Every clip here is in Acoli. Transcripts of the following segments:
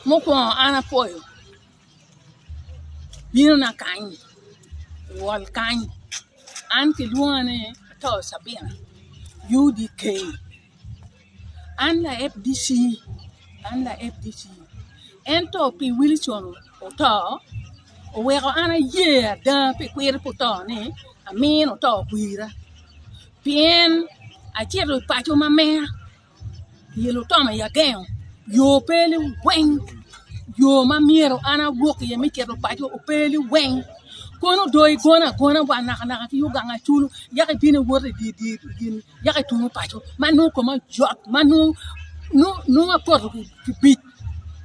Mukwongo an apwoyo binona kany i wol kany an kilwonga ni Ato Cabina UDK an la FDC an la FDC ento pi Wilson oto oweko an aye ada pi kwiri pa oto ni amino oto kwira pien acito i paco ma mega I lutomo i agengo yo pe liweng yo ma myero an awok iye me cito paco ope liweng kono do igono agona wa nakanaka ki yo gang aculu yaka ibino iwoto i dye gin yaka ituno paco ma nongo koma ojot ma nongo apoto ki bic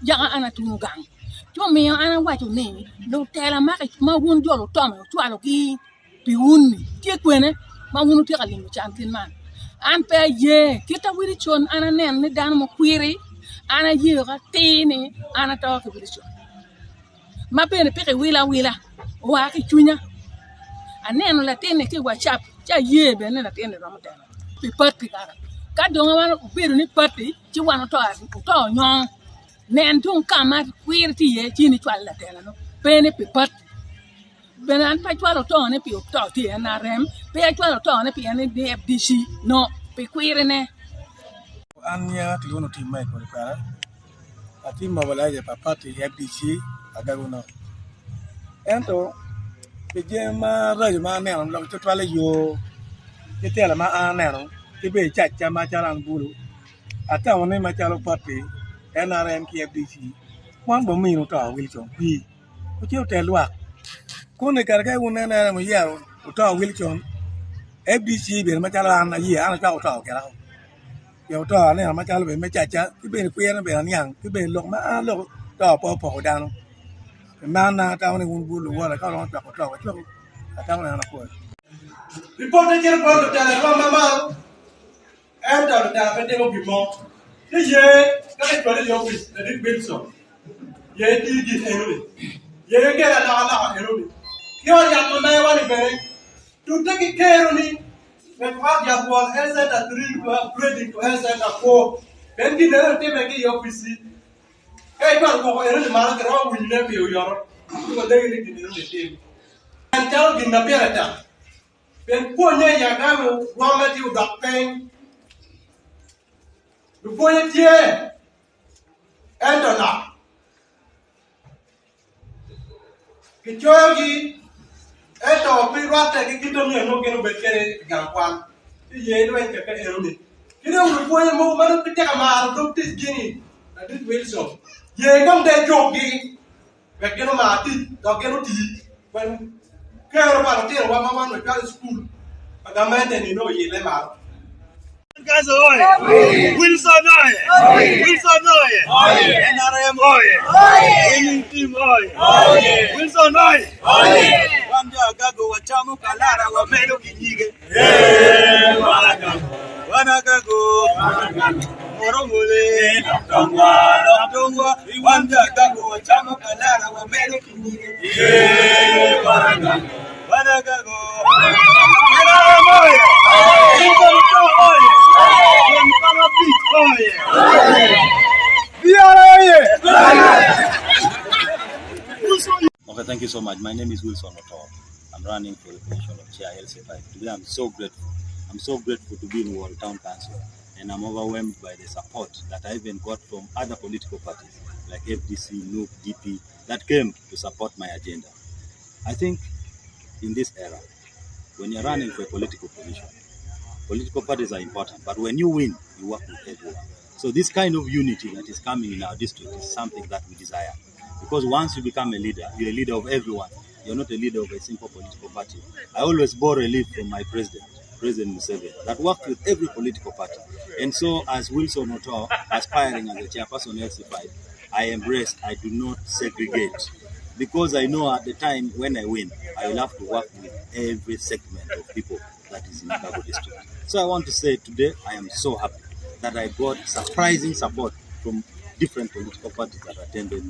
yaka an atuno gang ci omiyo an awaco ni lutela ma wun jo lutomo wucwalogi Pi wun-ni, tye kwene ma wun wutye ka limo can kit man? An pe aye kit a Wilson an aneno ni dano mukwiri, an aye atir ni an ato ki Wilson ma bene peke iwilo awila oa ki i cwinya. Aneno latin-ni ki i wacap ci aye bene ni latin-ni romo telo pi pati kara. Ka dong wan obedo ni pati ci wan oto onyongo nen dong ka ma kwiri tye iye ci in icwalo latela-nu pe ni pi pati. Bene an pe acwalo otone pi oto tye i NRM, pe acwalo otone pi en ni FDC, no, pi kwirine. An nyinga kilwongo ni Otim Michael Okwara, atye mobilaica pa pati FDC Agago North. Ento pi jami maraco ma aneno lok tutwalle yo ki tela ma an aneno ki bene cacca macalo an bulu atamo ni macalo pati NRM ki FDC wan bene ominu oto Wilson kwir. Wucit wutel lwak kun i kare ka wun NRM wuyero wuto Wilson FDC bene macalo an aye an acwako to gira pien oto aneno macalo bene me caca ki bene kwirne bene aniang ki bene lok ma an aloko to pe opoko dano pi man an atamo ni wun luwota ka wuromo cwako to wucwaku atamo ni an apwoyo. Ripotte cito bot lutela rwom ma malo, ento lutela pe timo gin mo. Ci ye ka kicwali i opic ladit Wilson, ye iti gin enoni, ye ikel alokaloka enoni. Ki ot yat ma mewa-ni bene, tute ki keroni wek ot yat wot Health Center 3 to upgrading to Health Center 4. Pien gin enoni timme ki i opicci. Ka icwalo koko enoni malo kiromo winyone pi oyoto, ci walegi ni gin enoni itim. En calo gin ma pire tek. Pien pwonnye i agalo rwomme tye odok piny, lupwonye tye ento nok. Kicoyogi ento pe rwatte ki kit ma myero nongo gin obed kwede i gang kwan. Ci ye lweny keke enoni. Ki dong lupwonye mogo ma nongo pe tye ka maro dog ticgi-ni, Ladit Wilson, ye kong dong icukgi. wek gin omar tic dok gin oti wek kero pa lutinowa ma wan wacwalo i cukul pa gamente-ni nongo oyille malo. Wilson oye! Wilson oye! NRM oye! Winning team oye! Wilson oye! Wan jo Agago wacamo kalara wamedo ki nyige. Wan Agago Moromole Lok tongwa Wan jo Agago wacamo kalara wamedo ki nyige. Wan Agago NRM oye! Wilson Oto oye! Gem Kama Beach oye! BRA oye! Okay, thank you so much. My name is Wilson Oto. I'm running for the position of chair LC5. Today I'm so grateful. I'm so grateful to be in Wall Town Council and I'm overwhelmed by the support that I even got from other political parties like FDC, NUP, DP that came to support my agenda. I think in this era, when you're running for a political position, political parties are important, but when you win, you work with everyone. So this kind of unity that is coming in our district is something that we desire. Because once you become a leader, you're a leader of everyone. You're not a leader of a simple political party. I always borrow a leaf from my president, President Museveni, that worked with every political party. And so as Wilson Oto, aspiring as a chairperson LC5, I embrace, I do not segregate. Because I know at the time when I win, I will have to work with every segment of people that is in Agago district. So I want to say today I am so happy that I got surprising support from different political parties that attended.